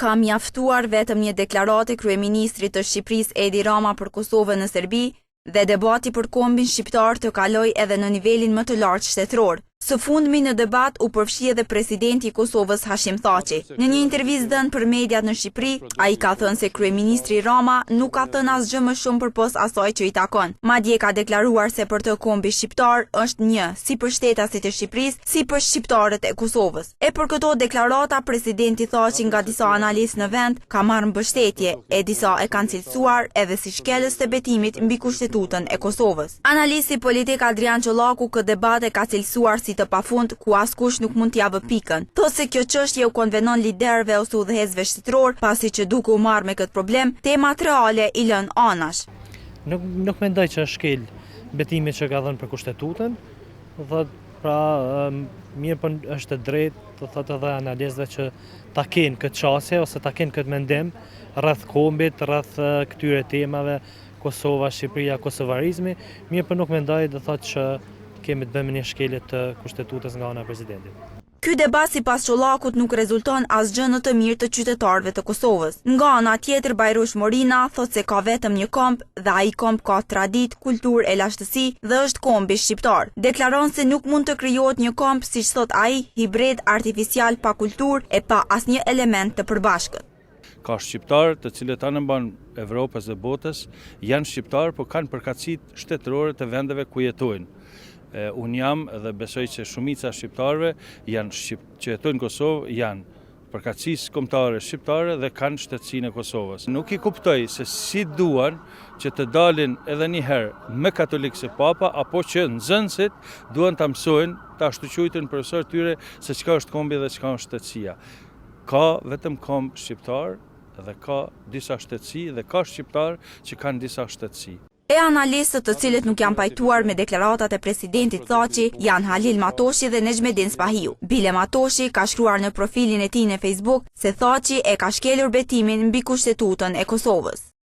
Ka mjaftuar vetëm një deklaratë e kryeministrit të Shqipërisë Edi Rama për Kosovën në Serbi dhe debati për kombin shqiptar të kalojë edhe në nivelin më të lartë shtetëror. Së fundmi në debat u përfshi edhe presidenti i Kosovës Hashim Thaçi. Në një intervistë dhënë për mediat në Shqipëri, ai ka thënë se kryeministri Rama nuk ka thënë asgjë më shumë përpos asaj që i takon. Madje ka deklaruar se për të kombi shqiptar është një, si për shtetasit e Shqipërisë, si për shqiptarët e Kosovës. E për këto deklarata presidenti Thaçi nga disa analistë në vend ka marrë mbështetje, e disa e kanë cilësuar edhe si shkelës të betimit mbi Kushtetutën e Kosovës. Analisti politik Adrian Çollaku këtë debat e ka cilësuar si të pafund ku askush nuk mund t'ia vë pikën. Thotë se kjo çështje u konvenon liderëve ose udhëheqësve shtetërorë, pasi që duke u marrë me këtë problem, temat reale i lënë anash. Nuk nuk mendoj që është shkel betimi që ka dhënë për Kushtetutën, Do thotë, pra, mirëpo është e drejtë, do thotë edhe analistëve që ta kenë këtë qasje ose ta kenë këtë mendim rreth kombit, rreth këtyre temave, Kosova, Shqipëria, kosovarizmi, mirëpo nuk mendoj, do thotë që kemi të bëjmë me një shkelje të kushtetutës nga ana e presidentit. Ky debat sipas Çollakut nuk rezulton asgjë në të mirë të qytetarëve të Kosovës. Nga ana tjetër Bajrush Morina thotë se ka vetëm një komb dhe ai komb ka traditë, kulturë e lashtësi dhe është kombi shqiptar. Deklaron se nuk mund të krijohet një komb siç thotë ai, hibrid, artificial pa kulturë e pa asnjë element të përbashkët. Ka shqiptarë të cilët anembanë Evropës dhe botës janë shqiptarë, po kanë përkatësitë shtetërore të vendeve ku jetojnë. Unë jam dhe besoj që shumica e shqiptarëve janë shqip, që jetojnë në Kosovë janë përkatësisë kombëtare shqiptare dhe kanë shtetësinë e Kosovës. Nuk i kuptoj se si duan që të dalin edhe një herë më katolik se papa apo që nxënësit duan ta mësojnë të ashtuquajturin profesor tyre se çka është kombi dhe çka është shtetësia. Ka vetëm komb shqiptar dhe ka disa shtetësi dhe ka shqiptarë që kanë disa shtetësi. E analistët të cilët nuk janë pajtuar me deklaratat e presidentit Thaçi janë Halil Matoshi dhe Nexhmedin Spahiu. Bile Matoshi ka shkruar në profilin e tij në Facebook se Thaçi e ka shkelur betimin mbi Kushtetutën e Kosovës.